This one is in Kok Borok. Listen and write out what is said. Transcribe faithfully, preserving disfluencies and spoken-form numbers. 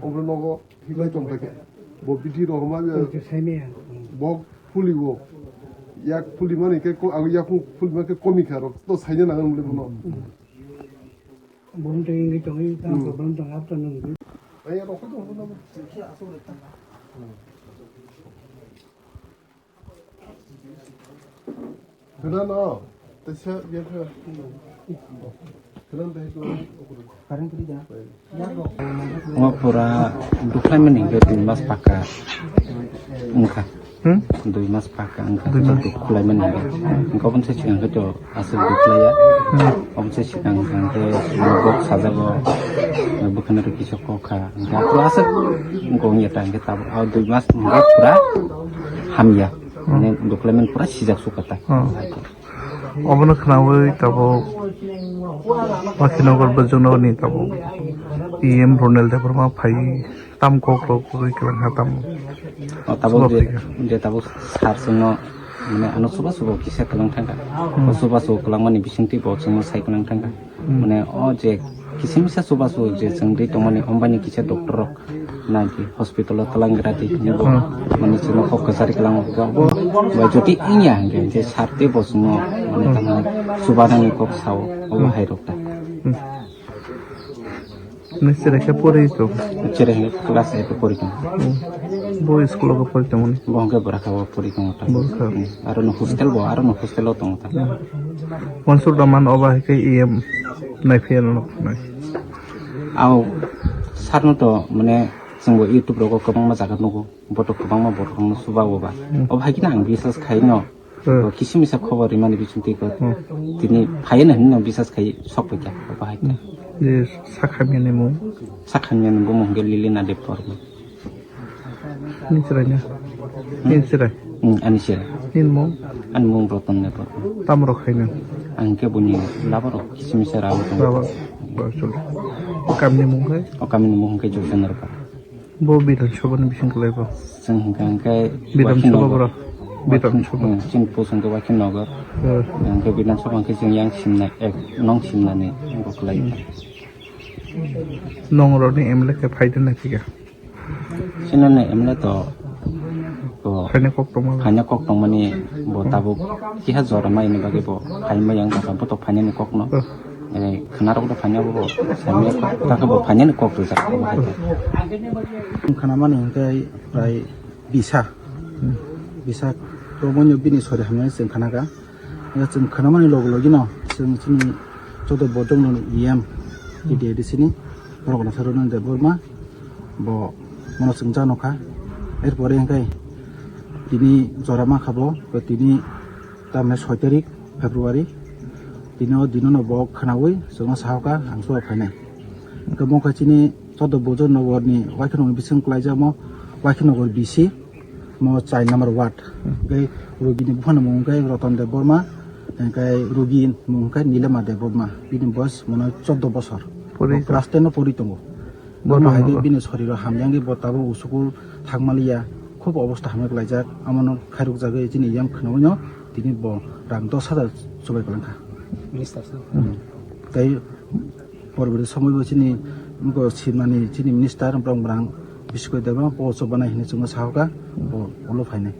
Obo nogo hiklai tong kha khe. Bo bithi rok ma bo phuli bo. Yak phuli mani khe ko, ang yakung phuli ma khe komi kha rok. To saina nangan muli bono. Bom tei wngwi tongwi tang problem tong after nung. Ai ya rok ko. Khwnano, teisa biya kha. Khwnano tei ko. Current kri da. Ngo pura dukhlaimani hingke dui mas paka wngkha. Hmm? Dui mas paka wngkha. Dui mas. Dukhlaimani hingke. Hingke oboni se chwng khe to aswk dukhlaiya. Hmm. Oboni se swkang hingke bok sajago, bwkhano rw kisa kok kha. Hingke aswk wngkha wngya ta hingke tabuk o dui mas hingke pura hamya. Hmm. Mane dukhlaimani pura sijak sukha ta. Hmm. Obono khwnawi tabuk Wakinogar Bwjwknogorni tabuk E M Ronel Debbarma phai tam kok rok kwrwi kwlang ha tamo. O tabuk je, je tabuk sir chwngno mane ano chubachu bo kisa kwlang thangkha. Hmm. O chubachu kwlangmani bisingtwi bo chwngno sai kwlang thangkha. Hmm. Mane o je kisimisa chubachu je chwng twi tongmani ombani kisa doctor rok naidi hospital o twlang gra di hinwi bo. Hmm. Mane chwngno kok kwchari kwlango bo, bo jodi wngya hinkhe je sir tei bo chwngno mane tamo chubanani kok sao obo hai rok ta. Hmm. Nini cherai khe pori tong? Cherai hwnkhe class eight o pori tong. Hmm. Bo school o pori tong mani? Bo hwnkhe bwraka o pori tong ta. Bwraka. Hmm. Aro no hostel bo, aro no hostel o tong ta. Hmm. Mansur Rahman oba hai khe E M nai phiya no nai. Au sir no to mane chwng bo YouTube rogo kwbangma jaga nugo. Bo to kwbangma borok no chuba oba. Hmm. Obo hai khe ang bisas khai no. Hmm. Bo kisimisa khobor rimani bisingtwi ko. Hmm. Tini phaiya na hinwi bisas khai sok paikha. Obo hai khe. Hmm. Je sakhamya ni mung? Sakhamya ni bumung hwnkhe Lilina Debbarma. Ni chwrai na? Hmm. Ni chwrai? Hmm, ani chwrai. Ni mung? Ani mung Ratan Debbarma. Tam rok khai na? Ang khe buni laba rok kisimisa rao tong. Laba. Ba, chul. Kamni mung khai? O kamni mung hwnkhe Joychandra Para. Bo Bidhan Sabha ni bising kwlai bo. Chwng hwnkha hwnkhe Bidhan Sabha bora. Bidhan Sabha. Hmm, chini post hwnkhe Wakhi Nagar. Hmm. Hwnkhe Bidhan Sabha hwnkhe chwng yang simna ek nong simnani bo kwlai. Hmm. Nong roni M L A khe phai de nai phiga. Chini ni M L A to, to phaina kok tongma. Phaina kok tongmani bo tabuk kiha jora mai ni bagwi bo phaima yang bo to phainani kok no. Hmm. Eh, khwnarok do phanya bo, samya kok, ta khe bo phanya ni kok rijak bo hai khe. Khwnamani hwnkhe prai bisa. Bisa romoni bini sori hamya chwng khwnakha. Ya chwng khwnamani logi logi no chwng chini joto bodong no E M, T D A D C ni borok no saro no Debbarma bo mono chwng ja nokha. Erpore hwnkhe tini jora mankha bo, tini tamni soi tarik February, tini o dino no bo khwnawi chwngno sahoka ang suwa phainai. Hwnkhe mokhe chini joto Bujor Nogor ni Waikhe Nogor ni bising kwlaijak mo Waikhe Nogor B C mo char number ward. Hwnkhe Rugi ni buphang ni mung hwnkhe Ratan Debbarma, hwnkhe Rugi ni mung hwnkhe Nilema Debbarma, bini boyes mano chordo bosor. Pori class ten no pori tongo. Bono hai khe bini soriro hamya wngwi bo tabuk usukul thangmaliya, khub obostha hamya kwlaijak, amono khairokjagwi chini yang khwnawino tini bo rang dos hajar chubai kwlangkha. Minister sir. Hmm. Tei porborti somoibo chini bo simani chini minister Bromgrang Biskoi Debbarma bo chubanai hinwi chwngno sahoka, bo ulo phainai.